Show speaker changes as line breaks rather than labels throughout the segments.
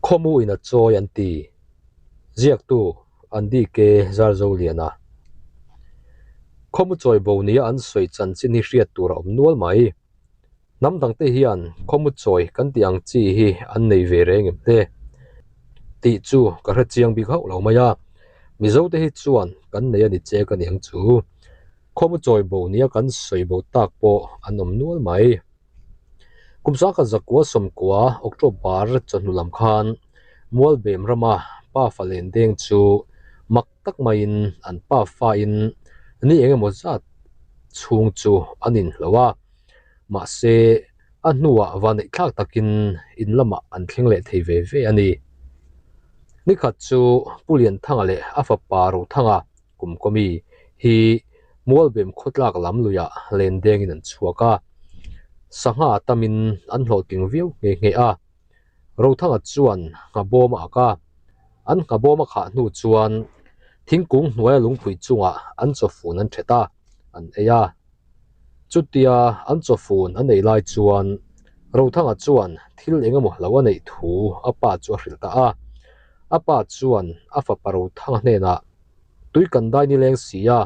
Khawmu in a chawi an ti. Ziaktu, Andy K. Zarzoliana. Khawmu chawi bo nia an sawi chanchin hi hriat tur a awm nual mai. Hnam dangte hian khawmu chawi kan tih ang chi hi an nei ve reng em le? Tih chu ka hre chiang bik hauh lo mai a, Mizote hi chuan kan nei a ni che ka ni ang chu. Khawmu chawi bo nia kan sawi bo tak pawh an awm nual mai. Kum sangkhat zakua sawmkua October chawhnu lam khan Mualbem rama pa fa len deng chu mak tak maiin an pa fain ni eng emaw zat chhung chu an inhlo a, mahse a hnuah vanneih thlak takin in lamah an thleng leh thei ve ve a ni. Nikhat chu Pu Lianthanga leh a fapa Rothanga kum kawmi hi Mualbem khawtlak lam luiah len dengin an chhuak a, sangha tamin an hlawhtling viau nghe nghe a. Rothanga chuan nghabawm a ak a, an nghabawm a khah hnu chuan thingkung hnuaia lungpui chungah an chawfun an thet a, an ei a. Chutia an chawfun an ei lai chuan Rothanga chuan thil eng emaw lo a neih thu a pa chu a hrilh ta a. A pa chuan a fapa Rothanga hnenah, Tui kan dai ni leng si a,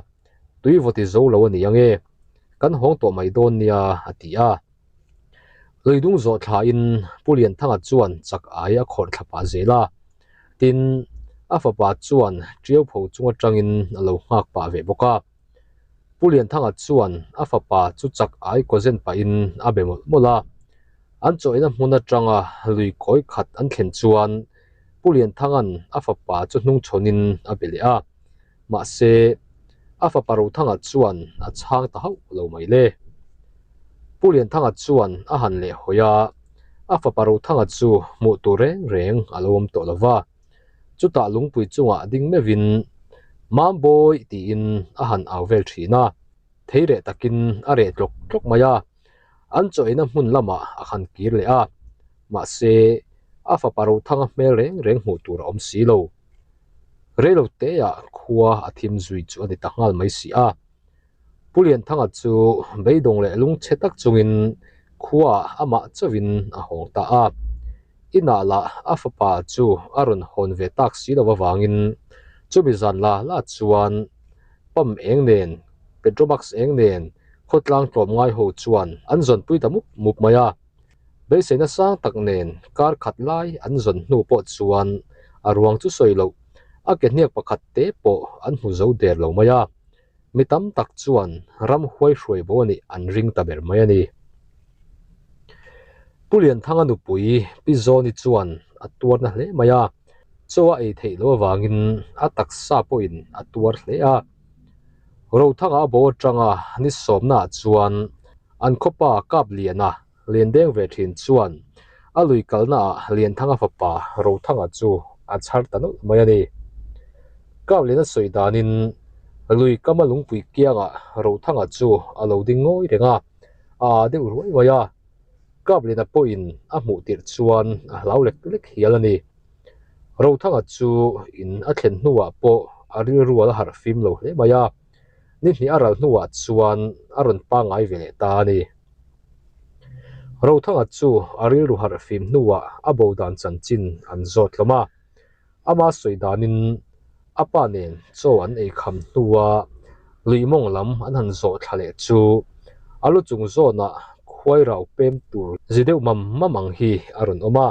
tui vaw ti zo lo a ni ange, kan hawng tawh mai dawn nia, a ti a. Luidung zawh thlain Pu Lianthanga chuan chak ai a khawrh thla pah zel a, tin, a fapa chuan ṭiau pho chung aṭangin a lo nghak pah ve bawk a. Pu Lianthanga chuan a fapa chu chak ai kaw zen pahin a be mawlh mawlh a. An chawina hmun aṭanga lui kawi khat an thlen chuan Pu Lianthanga'n a fapa chu hnungchhawnin a be leh a. Mahse, a fapa Rothanga chuan a chhang ta hauh lo mai le. Pu Lianthanga chuan a han leh hawi a, a fapa Rothanga chu hmuh tur reng reng a lo awm tawh lo va. Chutah lungpui chungah ding meuhin, Mambawi tiin a han au vel thin a, thei reh takin a reh tlawk tlawk mai a. An chawina hmun lamah a han kir leh a, mahse, a fapa Rothanga hmel reng reng hmuh tur a awm si lo. Reilo teah khua a thim zui chu a ni ta nghal mai si a. Pu Lianthanga chu beidawng leh lungchhe tak chungin khuaah amah chauhin a hawng ta a. Inah lah a fapa chu a rawn hawn ve tak si lo avangin chumi zan la la chuan pump eng nen, petromax eng nen khawtlang tlawm ngai ho chuan an zawnpui ta mup mup mai a. Beiseina sang tak nen kar khat lai an zawn hnu pawh chuan a ruang chu sawi loh, a ke hniak pakhat te pawh an hmu zo der lo mai a. Mi tam tak chuan ram huai hruai bo a nih an ring ta ber mai a ni. Pu Lianthanga nupui Pi Zawni chuan a tuar na hle mai a, chaw a ei theih loh avangin a taksa pawhin a tuar hle a. Rothanga a bo atanga ni sawmnaah chuan an khawpa Kapliana Liandeng ve thin chuan a lui kalnaah Lianthanga fapa Rothanga chu a chhar ta nawlh mai a ni. Kapliana sawi danin lui kama lungpui kiangah Rothanga chu a lo ding ngawi reng a, a aa deuh ruai mai a. Kapliana pawhin a hmuh tirh chuan a hlau lek lek hial a ni. Rothanga chu in a thlen hnuah pawh a rilrual a harh fim lo hle mai a, ni hnih a ral hnuah chuan a rawn pangngai ve leh ta a ni. Rothanga chu a rilru harh fim hnuah a bo dan chanchin an zawt hlawm a, ama sawi danin a pa nen chaw an ei kham hnua lui mawng lam an han zawh thla leh chu a lu chung zawnah khuai rau pem tur zi deuh mam mam ang hi a rawn awm a.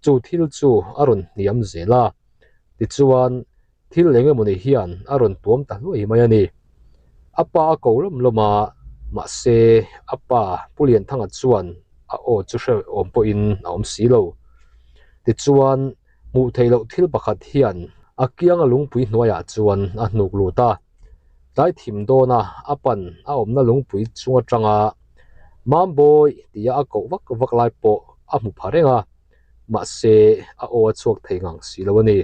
Chu thil chu a rawn hniam zel a, tichuan thil eng emawni hian a rawn tuam ta hluai mai a ni. A pa a ko lawm lawm a, mahse a pa Pu Lianthanga chuan a aw chu hrehawm pawhin a awm si lo. Tichuan hmuh theih loh thil pakhat hian a kianga lungpui hnuaiah chuan a hnuk lut a. Tlai thim dawna a pan a awmna lungpui chung atanga Mambawi tia a koh vak vak lai pawh a hmu pha reng a, mahse a aw a chhuak thei ngang si lo a ni.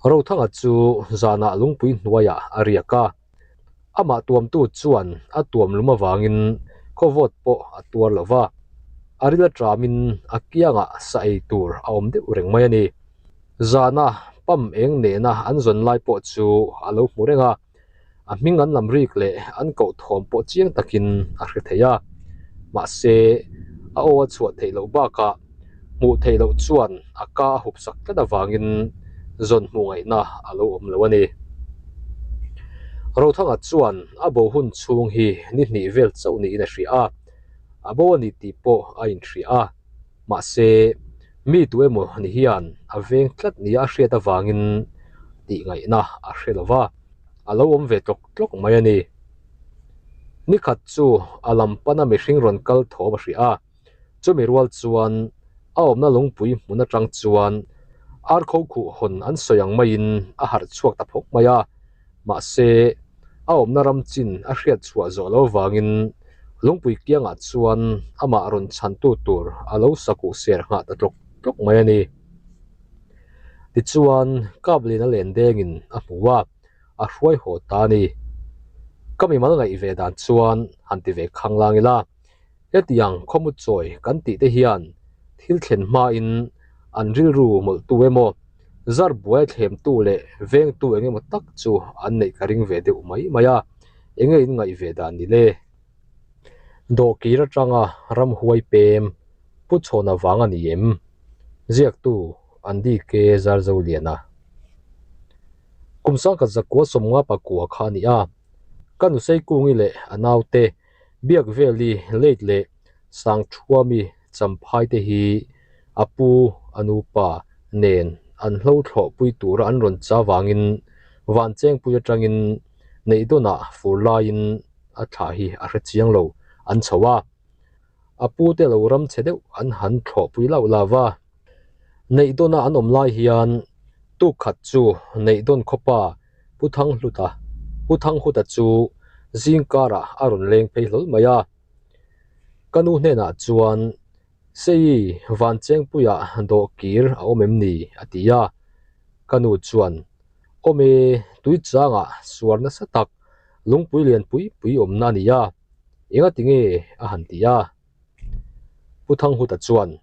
Rothanga chu zanah lungpui hnuaiah a riak a, amah tuamtu chuan a tuam lum avangin khawvawt pawh a tuar lo va, a ril aṭamin a kiangah sa ei tur a awm deuh reng mai a ni. Zana pump eng nena an zawn lai pawh chu a lo hmu reng a, a hming an lam rik leh an koh thawm pawh chiang takin a hre thei a, mahse a aw a chhuah theih loh bakah Hmuh theih loh chuan a ka a hup sak tlat avangin zawn hmuh ngaihna a lo awm lo a ni. Rothanga chuan a bo hun chhung hi ni hnih vel chauh niin a hria a, a bo a ni tih pawh a inhria a, mahse mi tu emaw ni hian a veng tlat nia a hriat avangin tih ngaihna a hre lo va, a lo awm ve tlawk tlawk mai a ni. Nikhat chu a lam pana mihring rawn kal thawm a hria a. Chumi rual chuan a awmna lungpui hmun atang chuan arkho khuh hawn an sawi ang maiin a harh chhuak ta phawk mai a, mahse a awmna ram chin a hriat chhuah zawh lo vangin lungpui kiangah chuan amah rawn chhantu tur a lo sakuh ser nghah ta tlawk tlawk mai a ni. Tichuan Kaplina len dengin a hmu a, a hruai haw ta a ni. Ka mimal ngaih ve dan chuan han ti ve khang lang ila. Hetiang khawmu chawi kan tih te hian thil thlen hmain an rilru mawlhtu emaw, zar buai thlemtu leh vengtu eng emaw tak chu an neih ka ring ve deuh mai mai a, enge in ngaih ve dan ni le? Dawhkir atanga ramhuai pem Pu Chhawna vang a ni em? Ziaktu Andy K. Zarzoliana Kum sangkhat zakua sawmnga pakua kha a ni a, ka nuseikungi leh a naute Biakveli late leh Sangthuami Champhai te hi a pu, a nupa, nen an hlo thlawhpui tura an rawn cha vangin Vanchengpui atangin Neihdawnah fur laiin a thla hi a hre chiang lo an chho a. A pu te lo ram chhe deuh an han thlawhpui lauh lauh va. Neihdawnah an awm lai hian tukkhat chu Neihdawn khawpa Pu Thanghluta, Pu Thanghuta chu zing karah a rawn leng phei hlawl mai a. Ka nu hnenah chuan, Sei, Vanchengpuiah dawh kir a awm em ni? a ti a. Ka nu chuan, Awm e, tui changah suar nasa tak, lungpui lian pui pui awmna a ni a, engati nge? a han ti a. Pu Thanghuta chuan,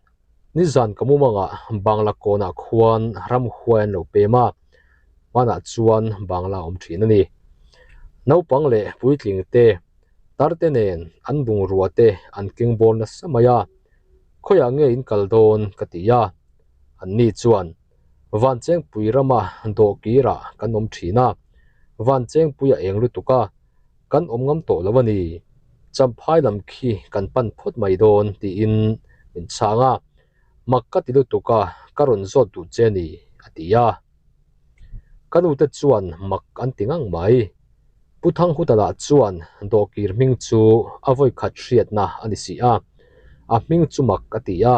Nizan ka mumangah Bangla kawnah khuan ramhuai an lo pem a, hmanah chuan Bangla a awm thin a ni. Naupang leh puitling te, tar te nen an bungrua te an keng bawr nasa mai a, khawiah nge in kal dawn ka ti a, anni chuan Vanchengpui rama dawhkirah kan awm thin a, Vanchengpui a eng lutuk a, Kan awm ngam tawh lo a ni. Champhai lam khi kan pan phawt mai dawn tiin min chhang a, mak ka ti lutuk a, ka rawn zawt duh che a ni, a ti a. Ka nute chuan mak an ti ngang mai. Pu Thanghuta lah chuan dawhkir hming chu a vawikhat hriatna a ni si a, a hming chu mak a ti a,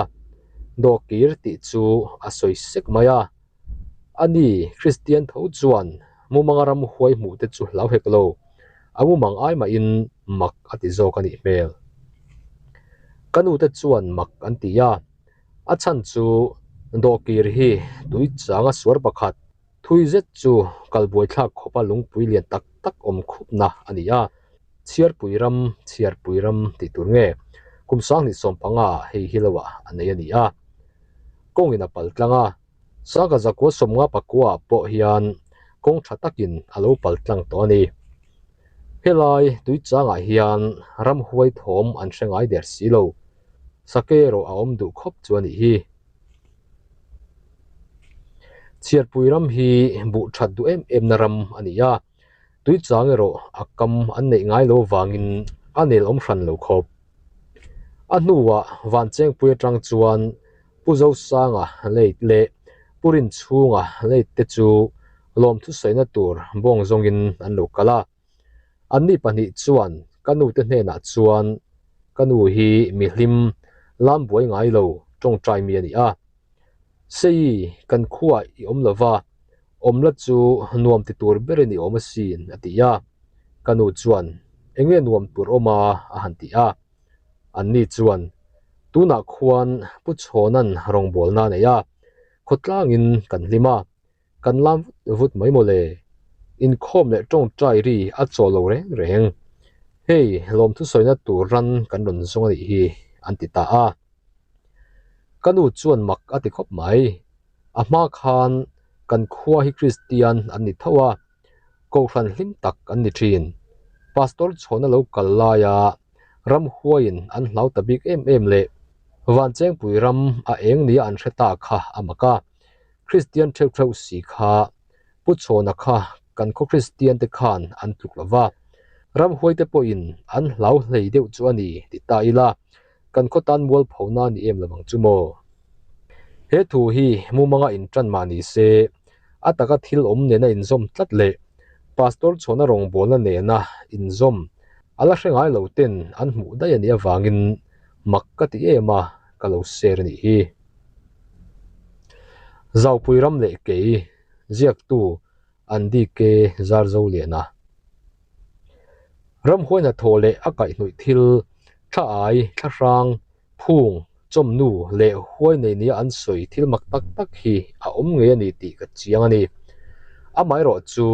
dawhkir tih chu a sawi sek mai a. A ni, Kristian tho chuan mumanga ramhuai hmuh te chu hlau hek lo, a mumang ai mahin mak a ti zawk a nih hmel. Ka nute chuan mak an ti a, a chhan chu dawhkir hi tui changa suar pakhat thui zet chu kalbuaithlak khawpa lungpui lian tak tak awm khupna a ni a, Chhiarpui ram, Chhiarpui ram tih tur nge kum sanghnih sawmpanga hei hi loah a nei a ni a, kawngin a pal tlang a. Sangha zakua sawmnga pakua ah pawh hian kawng tha takin a lo pal tlang tawh a ni. Helai tui changah hian ramhuai thawm an hre ngai der si lo. Sake erawh a awm duh khawp chu a nih hi. Chhiarpui ram hi buh that duh em em na ram a ni a, tui chang erawh a kam an neih ngai lo vangin a nel awm hran lo khawp. A hnuah Vanchengpui atang chuan Pu Zosanga late leh Pu Rinchhunga late te chu lawmthu sawina tur bawng zawngin an lo kal a. Anni pahnih chuan ka nu te hnenah chuan ka nu hi mi hlim lam buai ngai lo tawngtai mi a ni a. Sei kan khuaah i awm lova, awm la chu nuam ti tur berin i awm asin a ti a. Ka nu chuan enge nuam tur awm a a han ti a. Anni chuan, Tunah khuan Pu Chhawna'n rawngbawlna a nei a, khawtlangin kan hlim a, kan lam vut vut mai maw le. Inkhawm leh tawngtai ri a chaw lo reng reng. Hei, lawmthu sawina tur ran kan rawn zawng a nih hi, an ti ta a. Ka nu chuan mak a ti khawp mai. A hma khan kan khua hi Kristian an ni tho a, Kohhran hlim tak an ni thin. Pastor chhawna lo kal laia ramhuaiin an hlau ta bik em em leh. Vanchengpui ram a eng nia an hre ta kha a mak a, Kristian theuh theuh si kha Pu Chhawna kha kan khaw Kristian te khan an tluk lo va, ramhuai te pawhin an hlau hlei deuh chu a ni ti ta ila, kan khaw tan mualphona a ni em lo ang chu maw? He thu hi mumanga intan mah ni se, a taka thil awm nena inzawm tlat leh Pastor Chhawna rawngbawlna nena inzawm a la hre ngai lo ten an hmuh daih a nih avangin mak ka ti em a, ka lo share a nih hi. Zaupui ram leh kei ziaktu Andy K. Zarzoliana. Ramhuai hnathawh leh a kaihhnawih thil, thla ai, thla hrang, phung, chawmnu leh huai nei nia an sawi thil mak tak tak hi a awm ngei a ni tih ka chiang a ni. Amaherawh chu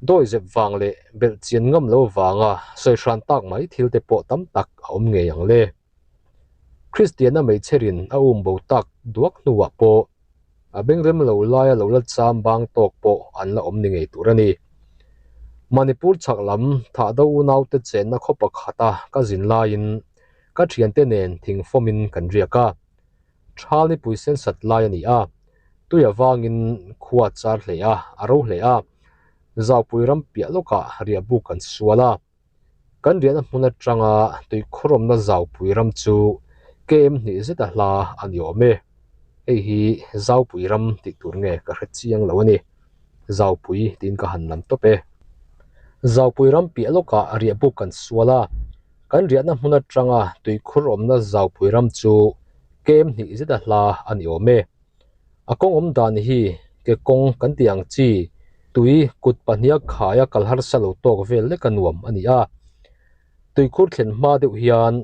dawizep vang leh belhchian ngam lo vanga sawi hran tak mai thil te pawh tam tak a awm ngei ang le. Kristiana hmeichherin a um bo tak duak hnuah pawh a bengrem lo laia lo la cham bang tawk pawh an la awm ni ngei tur a ni. Manipur chhak lam Thahdo unaute chenna khaw pakhata ka zin laiin ka thiante nen thing fawmin kan riak a. Thal nipui sensat lai a ni a, tui avangin khua char hle a, a ro hle a. Zaupui ram piah lawkah riahbuk kan sual a. Kan riahna hmun atanga tuikhawrawmna Zaupui ram chu KM hnih zeta hla a ni awm e. Hei hi Zaupui ram tih tur nge ka hre chiang lo a ni. Zaupui tiin ka han lam tawp e. Zaupui ram piah lawkah riahbuk kan sual a. Kan riahna hmun atanga tuikhawrawmna Zaupui ram chu KM hnih zeta hla a ni awm e. A kawng awm dan hi ke kawng kan tih ang chi tui kut pahniha khaia kal harsa lo tawk vel lek a nuam a ni a. Tuikhur thlen hma deuh hian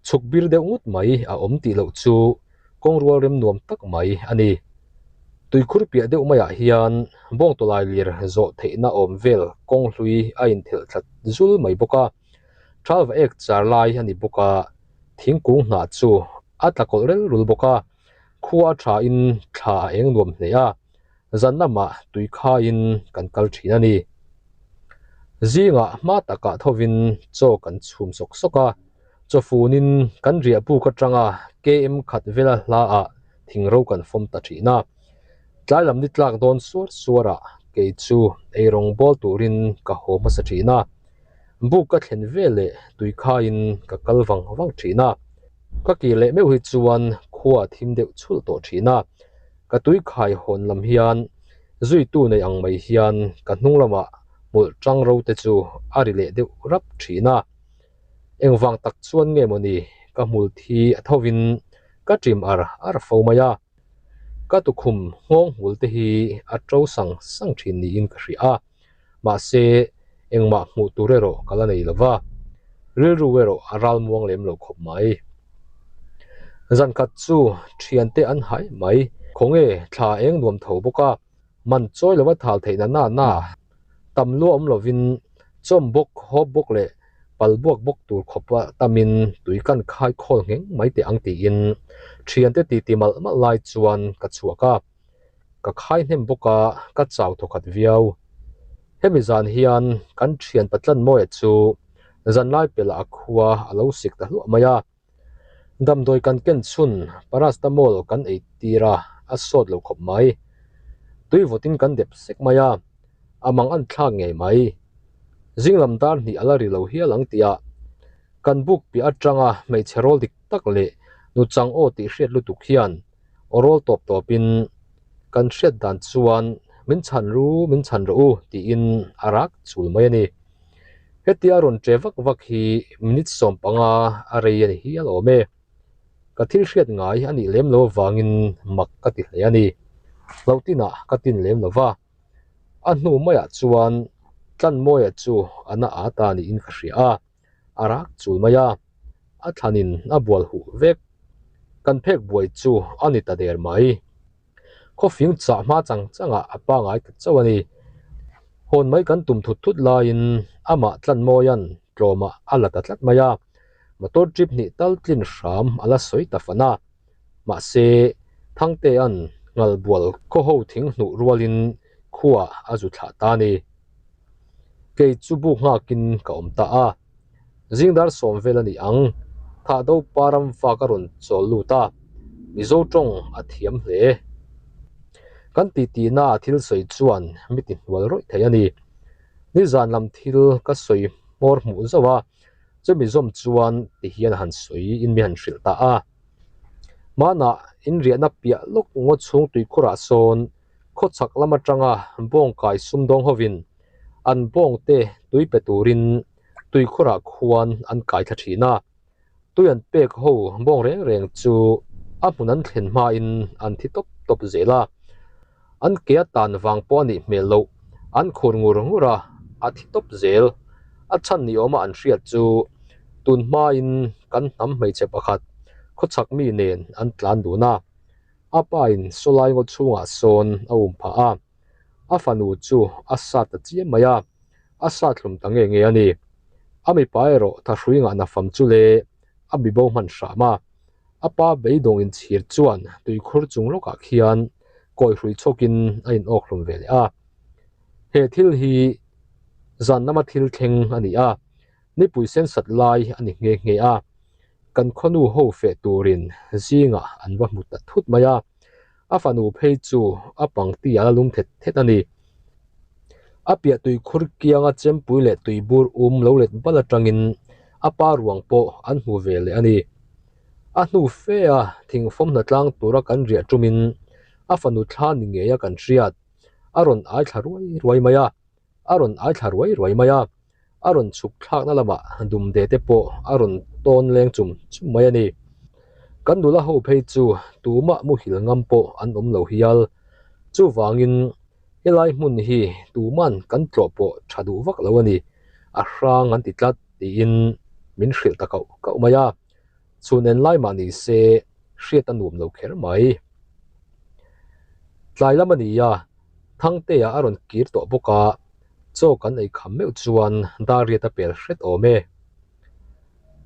chhuk bir deuh ngut mai a awm tih loh chu kawng rual rem nuam tak mai a ni. Tuikhur piah deuh maiah hian bawngtawlai lir zawh theihna awm vel kawng hlui a inthelh thla zul mai bawk a. Thalva ek char lai a ni bawk a, thingkung hnah chu a tla kawlh rel rul bawk a. Khua a thain thla a eng nuam hle a, zan lamah tui khaiin kan kal thin a ni. Zingah hma takah thovin chaw kan chhum sawk sawk a, chawfunin kan riah buk atanga KM khat vela hlaah thingro kan fawm ta thin a. Tlai lam ni tlak dawn suar suarah kei chu eirawng bawl turin ka haw hmasa thin a, buk ka thlen veleh tui khaiin ka kal vang vang thin a. Ka kir leh meuh hi chuan khua a thim deuh chhulh tawh thin a, ka tui khai hawn lam hian zuitu nei ang mai hian ka hnung lamah hmulh tang ro te chu a ri leh deuh rap thin a. Engvang tak chuan nge mawni ka hmul thi a thovin ka ṭim ar ar fo mai a, ka tukhum nghawng hmul te hi a ṭo sang sang thin niin ka hria a. Mahse, engmah hmuh tur erawh ka la nei lo va, rilru erawh a ral muang lem lo khawp mai. Zan khat chu thiante an hai mai, khawnge thla eng nuam tho bawk a, man chawi lova thal theihna na na tam lua awm lovin chawm bawk, hawp bawk leh pal buak bawk tur khawpa tamin tui kan khai khawl ngheng mai teh ang tiin thiante titi malh malh lai chuan ka chhuak a. Ka khai hnem bawk a, ka chau thawkhat viau. Hemi zan hian kan thian Patlan Mawia chu zanlai pelh a khua a lo sik ta hluah mai a. Damdawi kan ken chhun paracetamol kan ei tir a, a sawt lo khawp mai. Tui vawtin kan dep sek mai a, a mang an thlak ngei mai. Zinglam dar hnih a la ri lo hial ang tih ah kan buk piah atanga hmeichhe rawl dik tak leh nuchang aw tih hriat lutuk hian aw rawl tawp tawpin kan hriat dan chuan min chhan ru min chhan rawh u tiin a rak chul mai a ni. Hetia rawn che vak vak hi minute 15 a rei a ni hial awm e. Ka thil hriat ngai a nih lem lo avangin mak ka ti hle a ni. Hlauhtinah ka tin lem lo va. A hnu maiah chuan Tlanmawia chu a na a ta niin ka hria a. a rak chul mai a, a thlanin a bual huh vek. Kan phek buai chu a ni ta der mai. Khawfing chah hma chang changah a pangai ta chauh a ni. Hawn mai kan tum thut thut laiin amah Tlanmawia'n tlawmah a la ta tlat mai a, motor trip hnih tal tlin hram a la sawi ta fan a. Mahse, Thangtea'n Nghalbual khawho thing hnuh rualin khuaah a zu thlah ta a ni. Kei chu buk nghakin ka awm ta a, zing dar sawm vel a ni ang. Thahdo pa ram vak a rawn chawl lut a, Mizo tawng a thiam hle. Kan titi-na a thil sawi chuan mi ti hnual rawih thei a ni. Nizan lam thil ka sawi hmawr hmuh zauh a, chumi zawm chuan ti hian a han sawi in mi han hrilh ta a. Hmanah inriahna piah lawk ngaw chhung tuikhurah sawn khawchhak lam atanga bawngkai sumdawng hovin an bawngte tui pe turin tuikhurah khuan an kai thla thin a. Tui an pek ho bawng reng reng chu a hmun an thlen hmain an thi tawp tawp zel a. An ke a tan vang pawh a nih hmel loh, an khur ngur ngur a, a thi tawp zel. A chhan ni awma an hriat chu tun hmain kan hnam hmeichhe pakhat khawchhak mi nen an tlan dun a, a pa in sawlai ngaw chhungah sawn a um phah a, a fanu chu a sat ta chiam mai a, a sat hlum ta nge nge a ni. A mipa erawh thahrui ngahna fam chu le a bibo hman hram a. A pa beidawng inchhir chuan tuikhur chung lawkah khian kawihrui chhawkin a in awk hlum ve leh a. He thil hi zan lama thil thleng a ni a, nipui sensat lai a ni nghe nghe a. Kan khawnu ho feh turin zingah an va hmu ta thut mai a, a fanu phei chu a pangti a la lum thet thet a ni. A piah tuikhur kianga chempui leh tuibur um lo let bal atangin a pa ruang pawh an hmu ve leh a ni. A hnu fe a thingfawm hna tlang tura kan riah tumin a fanu thla ni ngei a kan hriat a rawn ai thla ruai ruai mai a, a rawn ai thla ruai ruai mai a, a rawn chhuk thlakna lamah dumde te pawh a rawn tawn leng chum chum mai a ni. Kan nula ho phei chu tumah muhil ngam pawh an awm lo hial. Chuvangin helai hmun hi tuman kan tlawh pawh tha duh vak lo a ni, a hrang an ti tlat tiin min hrilh ta kauh kauh mai a. Chhun en lai mah ni se hriat a nuam lo kher mai. Tlai lam a ni a, Thangtea a rawn kir tawh bawk a, chaw kan ei kham meuh chuan Dariat a pel hret awm e.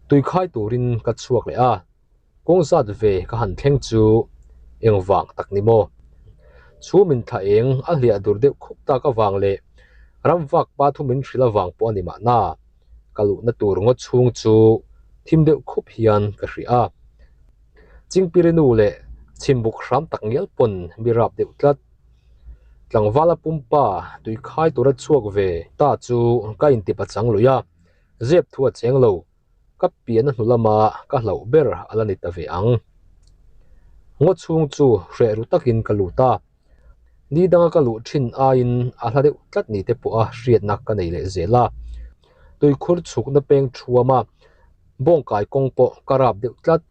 Tui khai turin ka chhuak leh a, kawng zat ve ka han thleng chu engvang tak ni maw? Chhum in thla eng a hliah dur deuh khup tak avang leh ramvak pa thu min hrilh avang pawh a ni mahna, ka luhna tur ngawt chhung chu thim deuh khup hian ka hria a. Chingpirinu leh chhimbuk hram tak ngial pawn mi rap deuh tlat. Tlangvala pumpa tui khai tura chhuak ve ta chu ka intipa chang lui a, zep thu a cheng lo, ka pian a hnu lama ka hlauh ber a la ni ta ve ang. Ngaw chhung chu hreh ru takin ka lut a, ni danga ka luh thin aiin a hla deuh tlat ni te pawha hriatna ka nei leh zel a, tuikhur chhukna peng thuama bawngkai kawng pawh ka rap deuh tlat,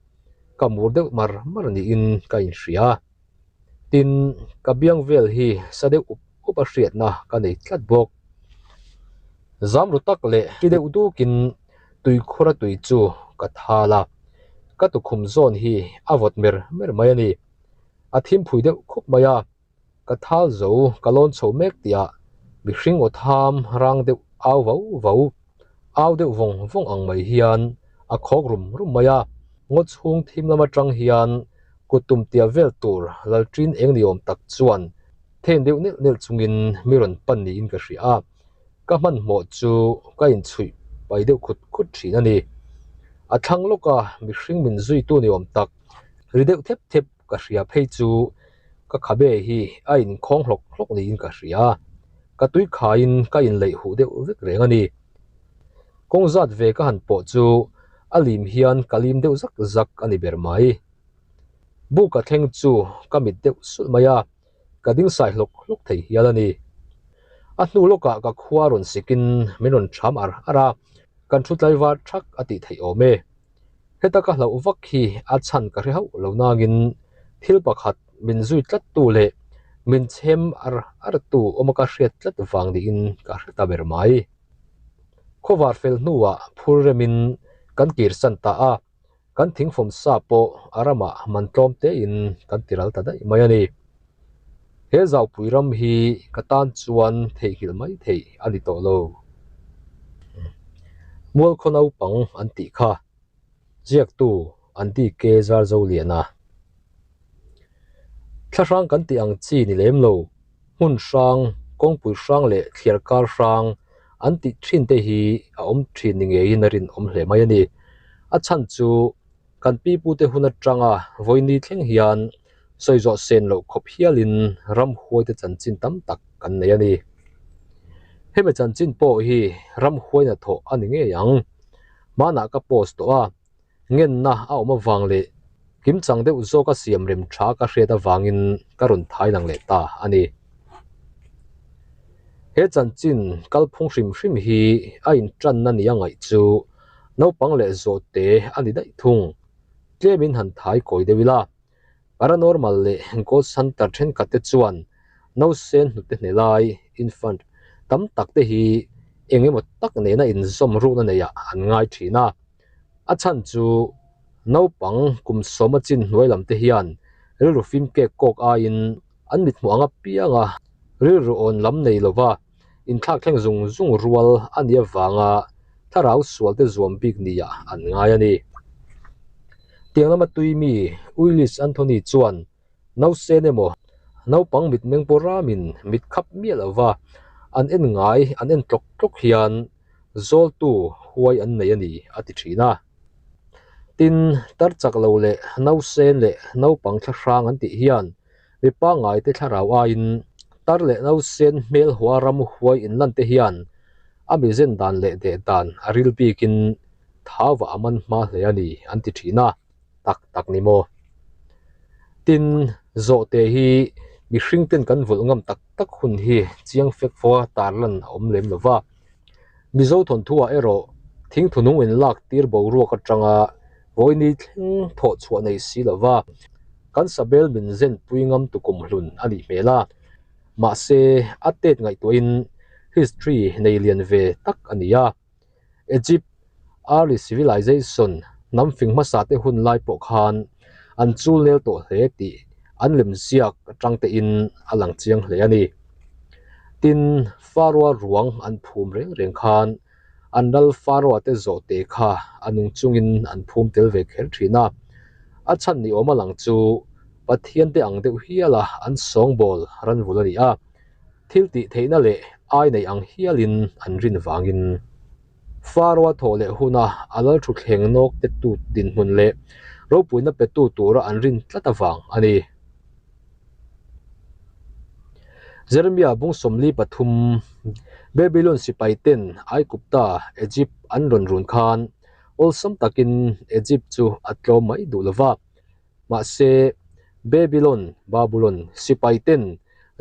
ka mur deuh mar mar niin ka inhria. Tin, ka biang vel hi sa deuh up up a hriatna ka nei tlat bawk. Zam ru tak leh ri deuh dukin tuikhura tui chu ka thal a, ka tukhum zawn hi a vawt mer mer mai a ni. A thim phui deuh khup mai a, ka thal zo ka lawn chho mek tihah mihring aw tham rang deuh au vau vau, au deuh vawng vawng ang mai hian a khawk rum rum mai a, ngaw chhung thim lam atang hian kut tum tia vel tur lalṭin eng ni awm tak chuan then deuh nelh nelh chungin mi rawn pan niin ka hria a, ka hmanhmawh chu ka inchhuih pai deuh khut khut thin a ni. A thlang lawka mihring min zuitu ni awm tak ri deuh thep thep ka hria phei chu ka khabe hi a inkhawng hlawk hlawk niin ka hria. Ka tui khaiin ka inleih huh deuh vek reng a ni. Kawng zat ve ka han pawh chu a lim hian ka lim deuh zak zak a ni ber mai. Buk a thleng chu ka mit deuh sulh mai a, ka ding sai hlawk hlawk thei hial a ni. A hnu lawkah ka khua rawn sikin min rawn ṭham ar ar a, kan thu tlaivar ṭhak a tih theih awm e. Heta ka hlauh vak hi a chhan ka hre hauh lo nangin thil pakhat min zui tlat tu leh min chhem ar ar tu awma ka hriat tlat vang niin ka hre ta ber mai. Khawvar fel hnuah phur remin kan kirsan ta a, kan thingfawm sa pawh a ramah man tlawm tein kan tiral ta daih mai a ni. He zaupui ram hi ka tan chuan theihnghilh mai theih a ni tawh lo. Mualkhaw naupang an tih kha ziaktu an DK Zarzoliana. Thla hrang kan tih ang chi ni lem lo, hmun hrang, kawngpui hrang leh thliar kar hrang an tih thin te hi a awm thin ni ngeiin a rinawm hle mai a ni. A chhan chu. Kan pipute hun atanga vawiini thleng hian sawi zawh sen loh khawp hialin ramhuaite chanchin tam tak kan nei a ni. Hemi chanchin pawh hi ramhuai hnathawh a ni ngei ang. Hmanah ka post tawh a, ngenna a awm avang leh kimchang deuh zawka siam rem tha ka hriat avangin ka rawn thai lang leh ta a ni. He chanchin kalphung hrim hrim hi a intanna nia ngaih chu naupang leh zawhte a ni daih thung. Tlemin han thai kawi deuh ila, Paranormal leh ghost hunter thenkhat te chuan nausen hnute hne lai, infant, tam tak te hi eng emaw tak nena inzawm rukna neiah an ngai thin a. A chhan chu naupang kum sawma chin hnuai lam te hian rilru fim kek kawk aiin an mithmuh ang apianga rilru awn lam nei lova inthlak thleng zung zung rual a nih avanga thlarau sual te zuam bik niah an ngai a ni. Tiang lama tui mi Willis Anthony chuan Nausen emaw, naupang mitmeng pawh ramin mit khap miah lova an en ngai an en tlawk tlawk hian zawltu huai an nei a ni a ti thin a. Tin, tar chak lo leh nausen leh naupang thlahrang an tih hian mi pangngaite thlarau aiin tar leh nausen hmel hua ram huai inlan te hian a mizen dan leh deh dan a ril bikin thauah a man hma hle a ni an ti thin a. tak tak ni maw? Tin, zawhte hi mihring ten kan vulh ngam tak tak hun hi chiang fek fawk a tarlan a awm lem lo va. Mizo thawnthuah erawh thingthunung inlak tir boruak atanga vawini thleng thawh chhuah nei si lo va, kan sabel min zen pui ngam tukum hlun a nih hmel a. Mahse, a tet ngaihtuahin history nei lian ve tak a ni a. Egypt early civilization hnam fing hmasa te hun lai pawh khan an chul nel tawh hle tih an lem ziak atang te in a lang chiang hle a ni. Tin, Pharaoh-a ruang an phum reng reng khan an lal Pharaoh-a te zawh te kha a nung chungin an phum tel ve kher thin a. A chhan ni awm a lang chu Pathian te ang deuh hiala an sawngbawl ranvul a ni a. Thil tih theihna leh ai nei ang hialin an rin vangin Pharaoh-a thawh leh huna a lal thutthleng nawk te tu dinhmun leh ropuina petu tura an rin tlat avang a ni. Jeremiah bung 43 Babylon sipai ten Aigupta, Egypt, an rawn run khan awlsam takin Egypt chu a tlawm mai duh lova. Mahse, Babylon, Babulon, sipaiten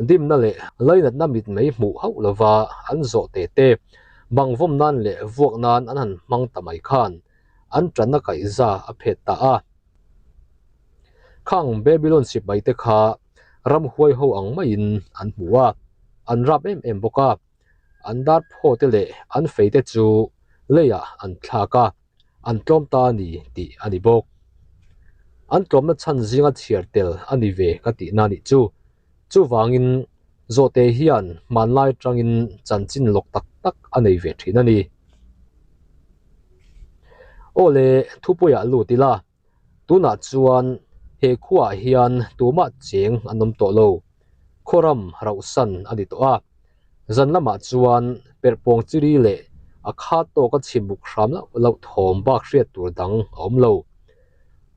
dimna leh lainatna mitmei hmuh hauh lova an zawh te te, bangvawm nan leh vuak nan an han hmang ta mai khan an tanna kaihza a phet ta a. Khang Babylon sipaite kha ramhuai ho ang maiin an hmu a, an rap em em bawk a. An dar phaw te leh an fei te chu leiah an thlak a. an tlawm ta a ni tih a ni bawk. An tlawmna chhan zinga chhiar tel a ni ve ka tihna a nih chu. Chuvangin Zawhte hian hmanlai atangin chanchin lawk tak tak a nei ve thin a ni. Aw le, thupuiah lut ila. Tunah chuan he khuaah hian tumah cheng an awm tawh lo. Khawram rauhsan a ni tawh a. Zan lamah chuan perhpawng chiri leh a kha tawka chhimuk hram loh loh thawm bak hriat tur dang a awm lo.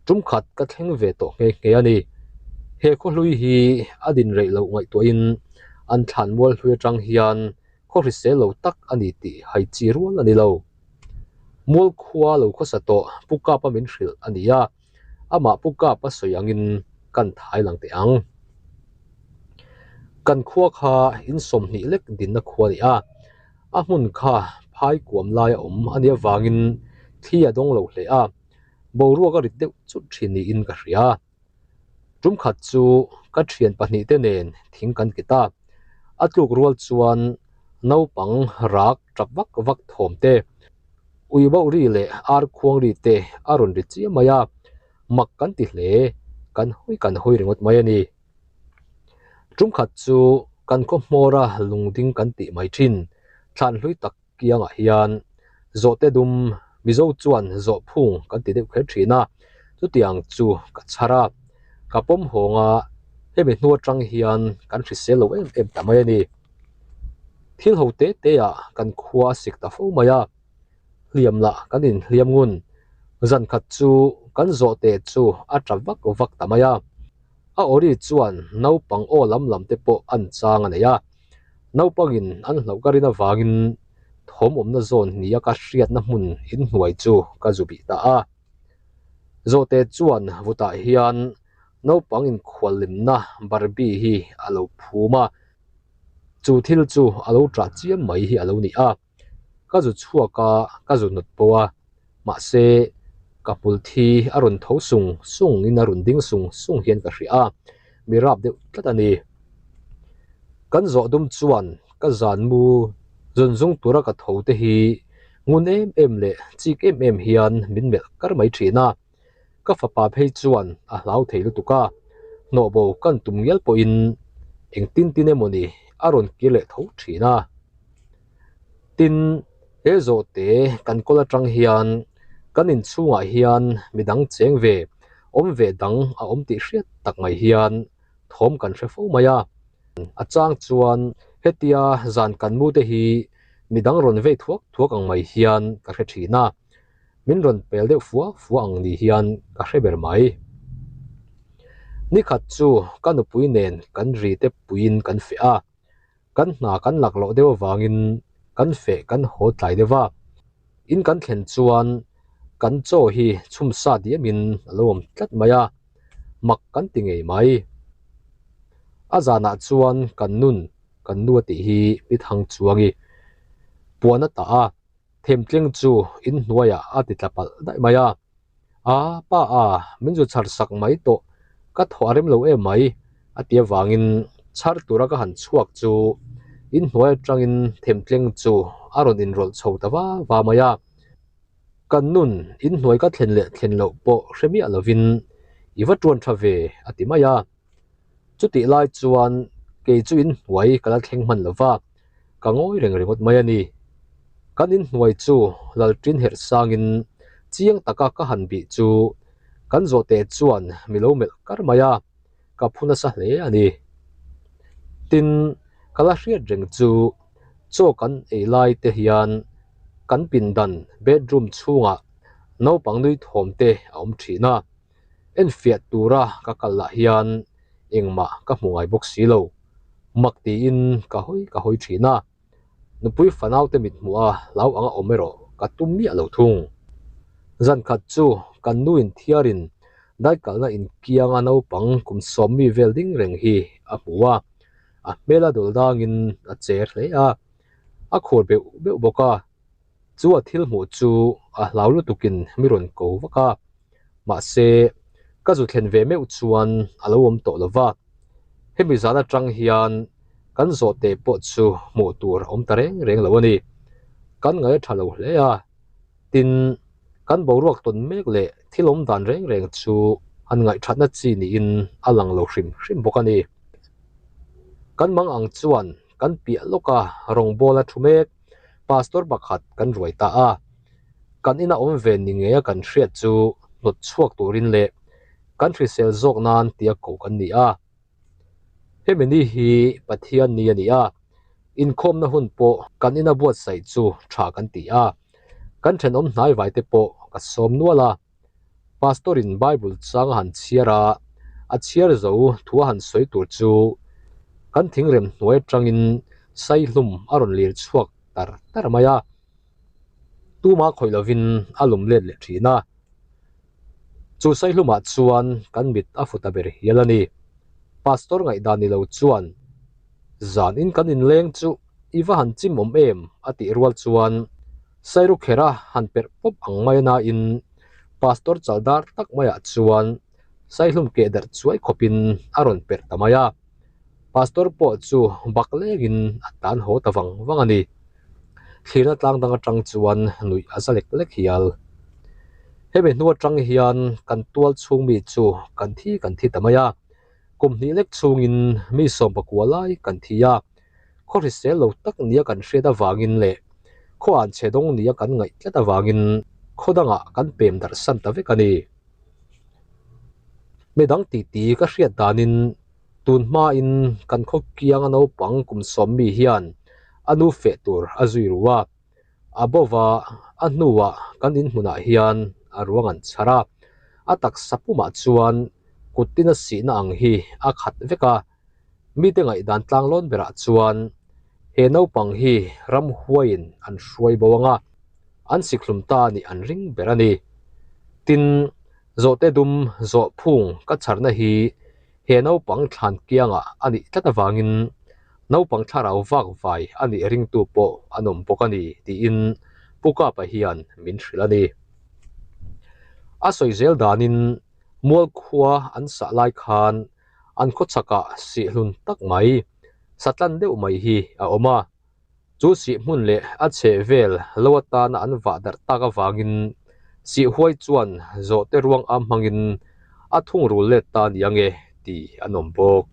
Tum khat ka thleng ve tawh nghe nghe a ni. He khawhlui hi a din reih loh ngaihtuahin an thlan mual hlui atang hian khaw hrisel lo tak a ni tih hai chi rual a ni lo. Mual khua lo khawsa tawh Pu Kapa min hrilh a ni a, amah Pu Kapa sawi angin kan thai lang teh ang. Kan khua kha in 20 lek dinna khua a ni a, a hmun kha phai kuam lai a awm a nih avangin thli a dawng lo hle a, boruak a rit deuh chut thin niin ka hria. Tum khat chu ka thian pahnihte nen thing kan kit a, a tluk rual chuan naupang rak tap vak vak thawm te, ui bauh ri leh ar khuang ri te a rawn ri chiah mai a, mak kan ti hle, kan hawi kan hawi ringawt mai a ni. Tum khat chu kan khaw hmawra lungding kan tih mai thin, thlan hlui tak kiangah hian zawhte dum Mizo chuan zawhphung kan ti deuh kher thin a, chutiang chu ka chhar a, ka pawm hawng a, hemi hnu atang hian kan hrisel lo em em ta mai a ni. Thil ho te te ah kan khua a sik ta fo mai a, hliam lah kan inhliam ngun. Zan khat chu kan zawhte chu a tap vak vak ta mai a. A awri chuan naupang aw lam lam te pawh an chang a nei a. Naupangin an hlauh ka rin avangin thawm awmna zawn nia ka hriatna hmun inhnuai chu ka zu bih ta a. Zawhte chuan vutah hian naupang inkhuallimna Barbie hi a lo phum a, chu thil chu a lo ṭah chiam mai hi a lo ni a. Ka zu chhuak a, ka zu hnawt pawh a, mahse ka hmul thi a rawn tho sung sung in a rawn ding sung sung hian ka hria a, mi rap deuh tlat a ni. Kan zawh dum chuan ka zan mu zawn zung tura ka tho te hi ngun em em leh chik em em hian min melh kar mai thin a, Ka fapa phei chuan a hlau thei lutuk a, hnawh bo kan tum ngial pawhin engtin tin emawni a rawn kir leh tho thin a. Tin, he zawhte kan kawl atang hian kan inchhungah hian midang cheng ve, awm ve dang a awm tih hriat tak mai hian thawm kan hre fo mai a. A chang chuan hetia zan kan mu te hi midang rawn vei thuak thuak ang mai hian ka hre thin a. Min rawn pel deuh fua fua ang ni hian ka hre ber mai. Nikhat chu ka nupui nen kan ri te puiin kan feh a, kan hna kan lak loh deuh avangin kan feh kan haw tlai deuh a. In kan thlen chuan kan chaw hi chhum sa diamin a lo awm tlat mai a, mak kan ti ngei mai. A zanah chuan kan nun kan nu a tih hi mi thang chuangi puan a tah a. Themtling chu inhnuaiah a ti tla palh daih mai a, A pa a, min zu chhar sak mai tawh, ka thawh a rem lo em mai, a ti avangin chhar tura ka han chhuak chu inhnuai atangin themtling chu a rawn inrawlh chho ta va va mai a. Kan nun inhnuai ka thlen leh thlen loh pawh hre miah lovin i va tuan tha ve, a ti mai a. Chutih lai chuan kei chu inhnuai ka la thleng hman lo va, ka ngawi reng ringawt mai a ni. Kan inhnuai chu Lalṭin herh sangin chiang taka ka han bih chu kan zawhte chuan mi lo melh kar mai a, ka phu nasa hle a ni. Tin, ka la hriat reng chu chaw kan ei lai te hian kan pindan bedroom chhungah naupang nui thawm te a awm thin a. Enfiah tura ka kal lah hian engmah ka hmu ngai bawk si lo. Mak tiin ka hawi ka hawi thin a, nupui fanaute mit hmuh a hlau anga awm erawh ka tum miah lo thung. Zan khat chu kan nu in thiarin daikalna inkianga naupang kum sawmmi vel ding reng hi a hmu a, a hmel a dawl dangin a cher hle a, a khur beuh beuh bawk a. Chu a thil hmuh chu a hlau lutukin mi rawn ko vak a, mahse ka zu thlen ve meuh chuan a lo awm tawh lo va. Hemi zan atang hian kan zawhte pawh chu hmuh tur a awm ta reng reng lo a ni. Kan ngaih a tha lo hle a, tin kan boruak tawn mek leh thil awm dan reng reng chu han ngaihthatna chi niin a lang lo hrim hrim bawk a ni. Kan mang ang chuan kan piah lawka rawngbawla thu mek Pastor pakhat kan ruai ta a, kan ina awm ve ni ngeia kan hriat chu hnawt chhuak turin leh kan hrisel zawk nan tia ko kan ni a. Hemi ni hi Pathian ni a ni a, inkhawmna hun pawh kan ina buatsaih chu tha kan ti a, kan thenawm hnaivai te pawh ka sawm nual a. Pastor in Bible chang a han chhiar a, a chhiar zo thu a han sawi tur chu kan thingrem hnuai atangin saihlum a rawn lir chhuak tar tar mai a, tuma khawih lovin a lum let leh thin a. Chu saihlumah chuan kan mit a fu ta ber hial a ni. Pastor ngaihdan ni lo chuan zan in kan inleng chu i va han chim awm em a tih rual chuan Sairukhera han perh pawp ang mai a nain Pastor chaldar tak maiah chuan Saihlum keh darh chuai khawpin a rawn perh ta mai a. Pastor pawh chu bak lengin a tlan haw ta vang vang a ni. Thlirna tlang dang atang chuan nuih a za lek lek hial. Hemi hnu atang hian kan tual chhung mi chu kan thi kan thi ta mai a. Kum hnih lek chhungin mi sawmpakua lai kan thi a. Khaw hrisel lo tak nia kan hriat avangin leh khaw an chhe dawng nia kan ngaih tlat avangin khaw dangah kan pem darh san ta vek a ni. Midang titi ka hriat danin tun hmain kan khaw kianga naupang kum sawmmi hian a nu feh tur a zui ru a, a bova a hnuah kan inhmunah hian a ruang an chhar a, a taksa pumah chuan kut tin a sihna ang hi a khat vek a. Mite ngaihdan tlanglawn berah chuan he naupang hi ramhuaiin an hruai bo ang a, an sikhlum ta a nih an ring ber a ni. Tin, zawhte dum zawh phung ka chharna hi he naupang thlan kiangah a nih tlat avangin naupang thlarau vak vai a nih ringtu pawh an awm bawk a ni tiin Pu Kapa hian min hrilh a ni. A sawi zel danin Mualkhua an sah lai khan an khawchhakah sihhlun tak mai, satlan deuh mai hi a awm a. Chu sih hmun leh a chheh vel lo atana an vah darh tak avangin sihhuai chuan zawhte ruang am hmangin a thungrul let ta nia nge tih an awm bawk.